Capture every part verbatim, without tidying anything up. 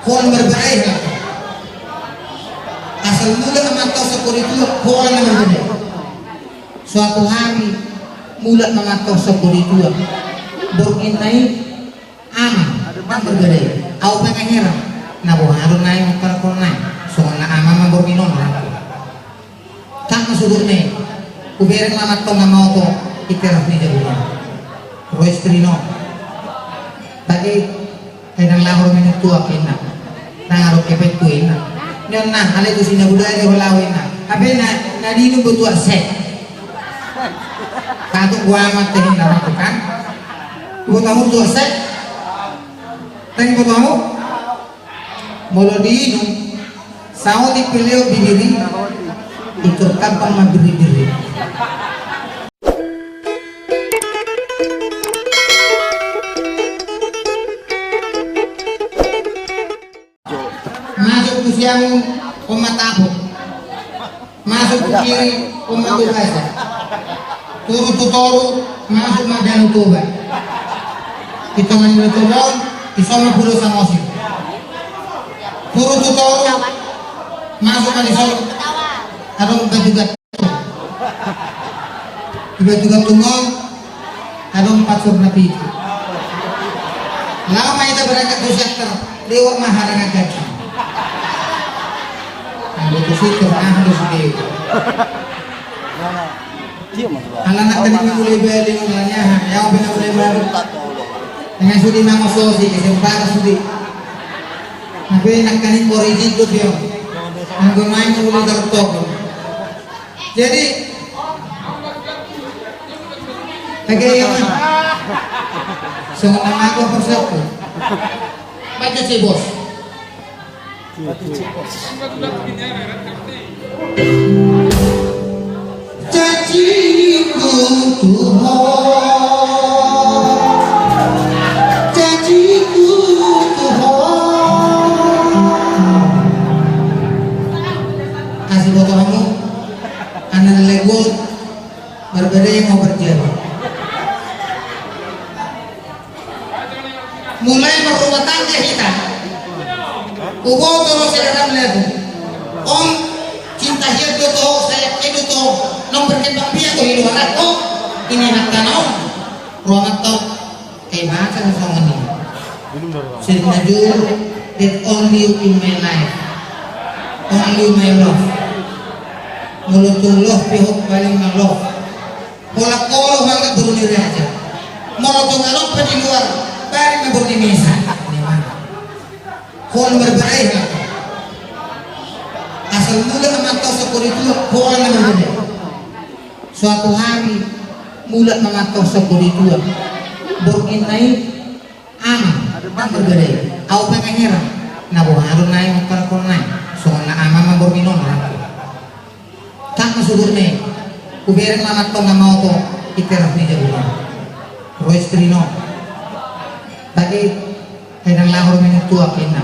Holan marbadai hata. Asal mulak ma antong sian hori tuak, holan na marbadai. Suatu hari mulak ma antong sian hori tuak. Borngin na i, amang, ndang marbadai. Au pe nga heran. Na boha do na i mangkalakhon na i. Songon na amang ma borngin on, rangku. Tang ma sudurna i. Hubereng ma antong na maoto i teras ni jabuna. Ro istri na on. Tadi, eh, ndang laho ro maminum tuak, inna. Ndang adong hepengku, inna. Nion na, alai tusi na budaya ho laho, inna. Hape na, na diinum do tuak sek. Tatu gua mate, inna, waktu kan. Gua tahu tuak sek. Tadi gua tahu. Molo diinum, saotik pe lewat bibir i, ingkon gampang mambirri-birri. Masuk tu siamun, on ma tapo. Masuk tu kiri, on ma tu basa. Turun tu toru, masuk ma Danau Toba. Di tonga ni Danau Toba on, dison ma Pulo Samosir. Turun tu toru, masuk ma dison. Adong Batu Gantung. Di Batu Gantung on, adong Pansur Napitu. Laho ma hita berangkat tu Siantar, lewat ma Harangan Gantung. Anggo tu Siantar, aha do sude. Ala nangkaning mulai balik, mulai aha, ya, au pe na mulai balik. Dengan sude mangososi, kesempatan sude. Tapi nangkaning korijin tu dia. Anggo main mulai tertokon. Jadi, oke, ya, Mas. Songon nama aku persiapku. Baca sih, Bos. Baca sih, Bos. Janjiku Tuhan, janjiku Tuhan. Asi boto hamu, anak legot, berbeda yang mau berjalan. Mulai marrumah tangga hita. Huboto do sada lam lagu. On cinta hian do toho, sayang hian do toho. Naung berkembang biak do hiluaran toho. Ini hata na on. Ruangan toho. Eh, baca na songon i. Sirna jur, that only you in my life. Only my love. Molo tung love pe ho paling na love. Holan ho do huanggap boru ni raja. Molo tung adong pe di luar, paling ma boru ni mesa. Memang. Holan marbadai hata. Asal mulak ma antong sian hori tuak, holan na marbadai. Suatu hari, mulak ma antong sian hori tuak. Borngin na i, amang, ndang marbadai. Au pe nga heran. Na boha do na i mangkalakhon na i. Songon na amang ma borngin on, rangku. Tang ma sudurna i. Hubereng ma antong na maoto i teras ni jabuna. Ro istri na on. Tadi, eh, ndang laho ro maminum tuak, inna.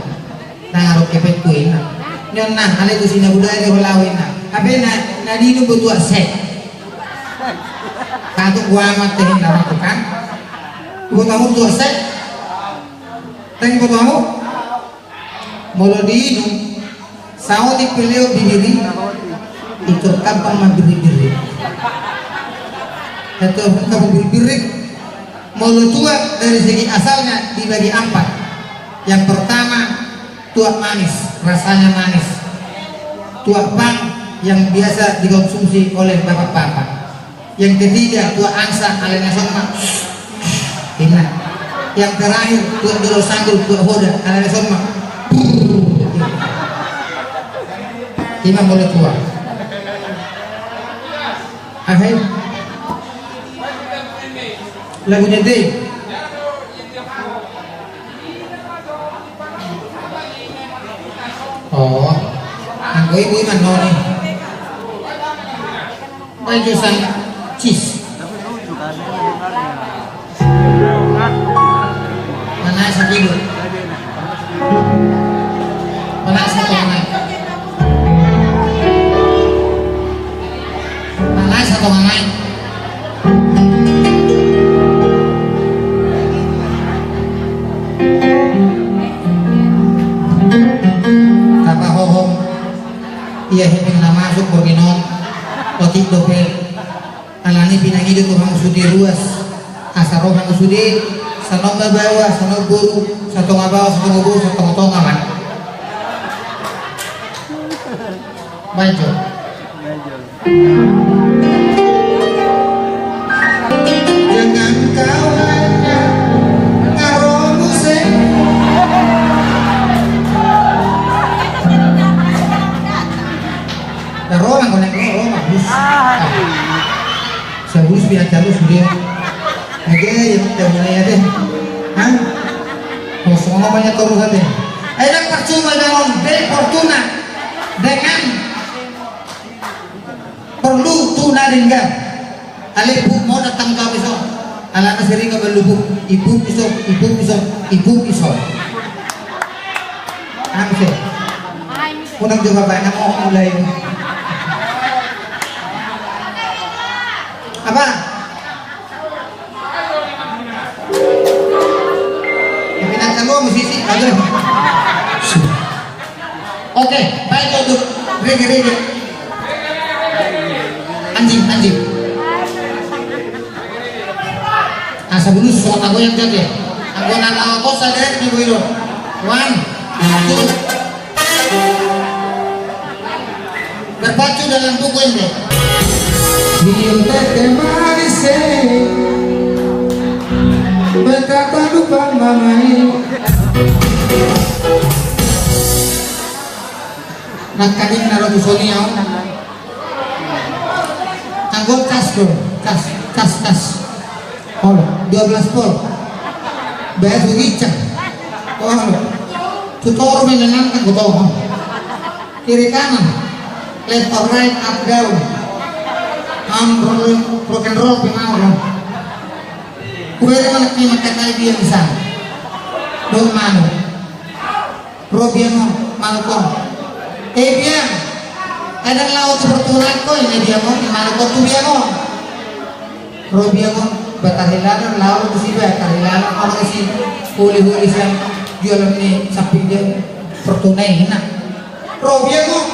Ndang adong hepengku, inna. Nion na, alai tusi na budaya ho laho, inna. Hape na, na diinum do tuak sek. Tatu gua mate, inna, waktu kan. Gua tahu tuak sek. Tadi gua tahu. Molo diinum, saotik pe lewat bibir i, ingkon gampang mambirri-birri. Ingkon gampang mambirri-birri. Molo tuak dari segi asalnya dibagi empat. Yang pertama, tuak manis, rasanya manis. Tuak pang yang biasa dikonsumsi oleh bapak-bapak. Yang ketiga, tuak angsa, alai na son ma. Inna. Yang terakhir, tuak jolo sanggul, tuak hoda, alai na son ma. Ima molo tuak. Aha i? Lagu ni ende. Oh, anggo i boi ma noni. Mai jo sang cis. Mana sa tidur? Mana sa tongan? Mana sa tongan? Ia hepeng na masuk borngin on, otik dope. Alani pinangido tu hamu sude ruas, asa ro hamu sude, sanon ma baoa, sanon boru, satonga baoa, satonga boru, satonga tonga ma. Baik jo. Jangan kau hanya ngaromu se. Roma konek roma bus. Sabus biar calus dia. Oke, yang kita mulai ya deh. Hah? Kosong namanya terus aja. Ayo, percuma dengan Fortuna dengan Perlu tu na denggan. Ale buk mau datang kau iso. Alana sering kau berlubuk. Ibuk iso, ibuk iso, ibuk iso. Anu se. Unang coba banyak mau mulai. Apa? Tapi nak kalu musisi, aduh. Oke, baik untuk rege rege. Anjing, anjing. Asa bulus so tago yang jaga. Anggo nang lawa kosa deh di wiro. One, two. Berpacu dalam buku ini. Io te te marise. Berkata lupa mamai. Nakadik naro tu soniau. Anggo cas do, cas, cas, cas. Pol, dua belas pol. Bayar tu gicang. Pol. Tutor melenang kan gotong. Kiri kanan. Left or right, up down. Am roll, rock and roll, pimau. Kuwere mana kima katai dia bisa. Dong manu. Ro biang on, manuk on. Eh biang, kadang laho tu pertulan ko, ini biang on, manuk on tu biang on. Ro biang on, batahilana, laho tu si batahilana, orang si huli-huli sian jualan ni samping dia pertunai hina. Ro biang on,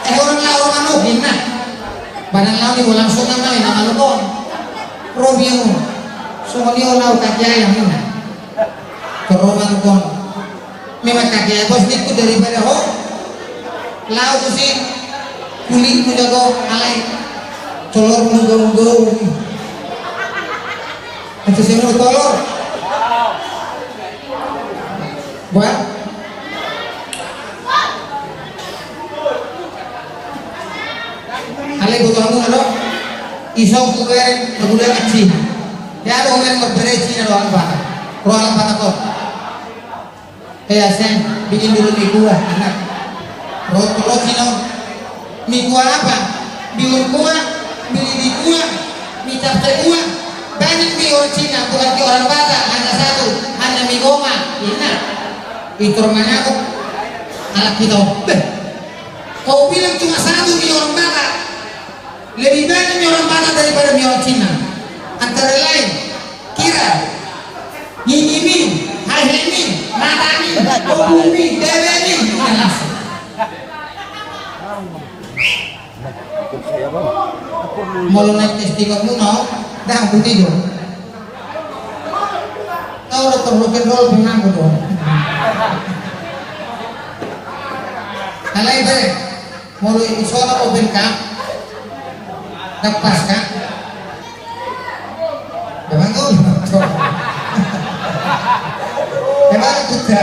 eh orang laho manuk hina. Badan laho ni bolang sunang na hina manuk on. Ro biang on, songon dia laho kaki ayam hina. Toroman kon. Memang kaki ayam bos niku daripada ho. Laho tu si kulit mu jago alai. Tolor mu gau-gau. Itu sih mau tolor. Buat. Alai butuh aku nado. Isok tu keren kemudian kecil. Ya ada orang yang berbeda Cina doang pak. Ruangan patah kok. Eh, Aseng, bikin dulu mie kuah, enak. Roti, roti, no. Mie kuah apa? Bihun kuah, beli di kuah, mie capcay kuah. Banyak mie orang Cina, bukan mie orang Batak, hanya satu, hanya mie goma, enak. Itu rumahnya aku, anak kita. Beh, kau bilang cuma satu mie orang Batak, lebih banyak mie orang Batak daripada mie orang Cina. Antara lain, kira, nyinyimin, hahemin, matamin, obumin, debemin. Molo naik testingan muna, dah putih dong. Kau udah terbuka dulu pinang dong. Alai be, molo isona open ka, dapas ka. Memang kau. Memang kita.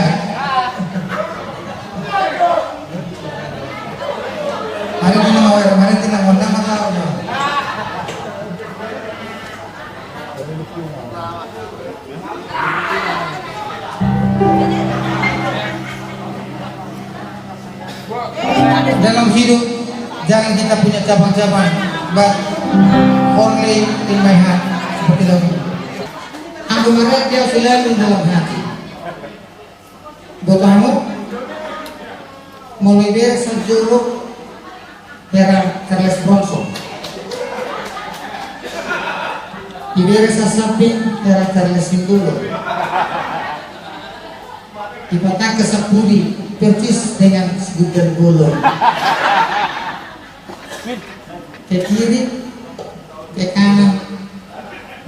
Hari ini mau ya, kemarin tidak mau nama tahu. Dalam hidup, jangan kita punya cabang-cabang, but only in my heart. Seperti lagu. Anggo maraja selalu dalam hati. Buat kamu, mulai dari sejuruk Hera Charles Bronson. Di daerah Sasamping, Hera Charles Simbolo. Di Patang Kesapudi, persis dengan Segudang Bolong. Ke kiri, ke kanan,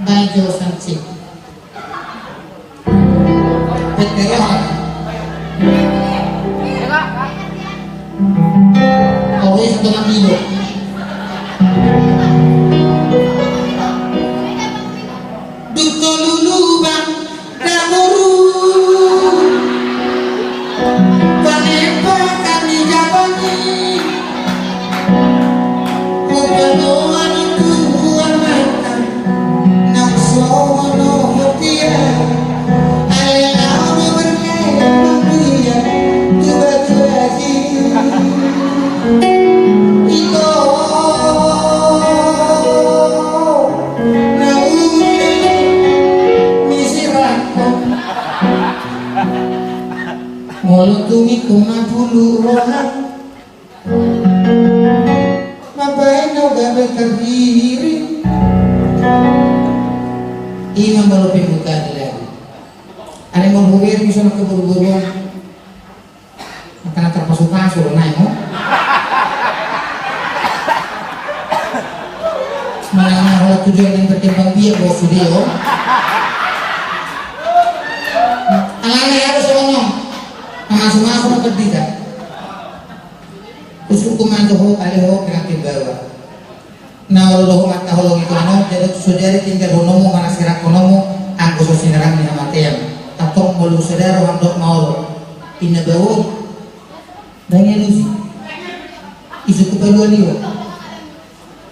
bajo sansip. Peterohan. Kau bisa tenang dulu. Duko lulu bang. Damoru, panepa kami jabani, upanoan tuan mata, nang sono mutia, ale lama berkembang dia, tuba tuaji. Iko, na uli, misi rangkong. Molo tung ingkon na pulu roha, mambahen na gabe tardiri. Ima molo pembukaan di lagu. Ada yang mau huberi bisa nak keburu-buruan. Maka na tarpasu-pasu do nai ho. Manang na holan tujuan yang berkembang biak bos video. Alana harus ono. Mamasu-masu na perdita. Usuk kumanto ho, ale ho, kena timbawa. Na olo do ho mangkaholongi tu anon, jala tu so jadi tinggalhononmu, manang sirangkononmu, anggo so sinirang ni hamatean. Antong molo sada roham dohot maol, inna baoa. Ndang i alusi. Isuk hupalua liwa.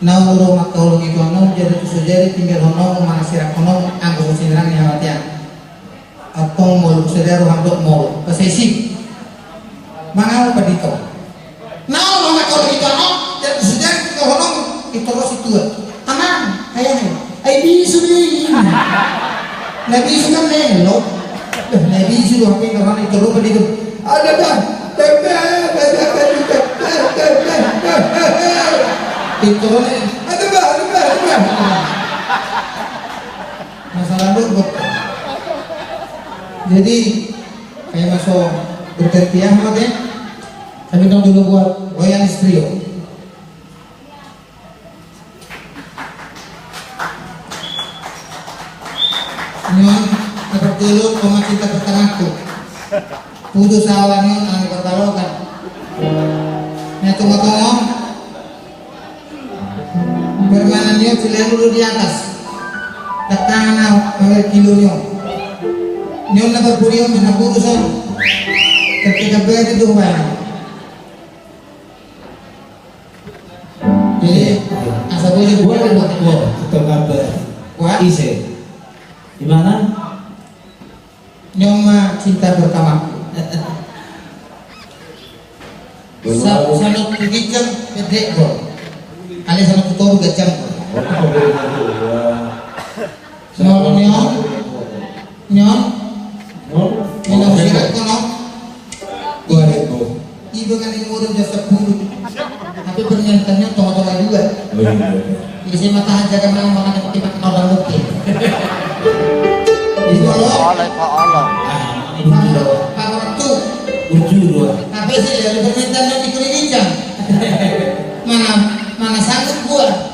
Na olo do ho mangkaholongi tu anon, jala tu so jadi tinggalhononmu, manang sirangkononmu, anggo so sinirang ni hamatean. Antong molo sada roham dohot maol. Pasaisi. Manang pandita. Na olo do ho mangkaholongi tu anon, jala tu so jadi tinggalhononmu, itorosi tua. Amang, ayah, ai bisu do i. Na bisu kan lelok. Beh, na bisu do hape, karena itoro pandita. Ada bah. Itoro ni. Ada bah, ada bah, ada bah. Masalah lu, Bok. Jadi, kayak masuk bergantian, Bok, ya. Tapi dong dulu buat Royal Trio. Nion, dapat dulu, pemacinta pertamaku. Putus awal nion, anak pertalokan. Nah, tunggu-tunggu. Permainan nion selalu dulu di atas. Tetangga pamer kilo nion. Nion na berpurion, na putusan. Ketika berarti itu barang. Jadi, asa boleh buat, buat, buat. Tetangga ber-, buat. Ise. Di mana? Nion ma cinta pertamaku. Sa-, sanot tu ginjang pendek, Bro. Ale sanot tu toru ganjang, Bro. Molo nion, nion, nion, nion, sirangkonon. Dua ribu. Iba kan yang modal jasa sepuluh. Tapi pernyataannya tonga-tonga dua. Oh, iya, iya. Jadi saya mata aja kan, malah makan yang penting makan orang mungkin. Jadi kalau Allah, Allah. Ah, ini dulu. Pak orang tu. Uju dua. Tapi sih, ya, permintaannya di kulit hijau. Mana, mana sanggup gua?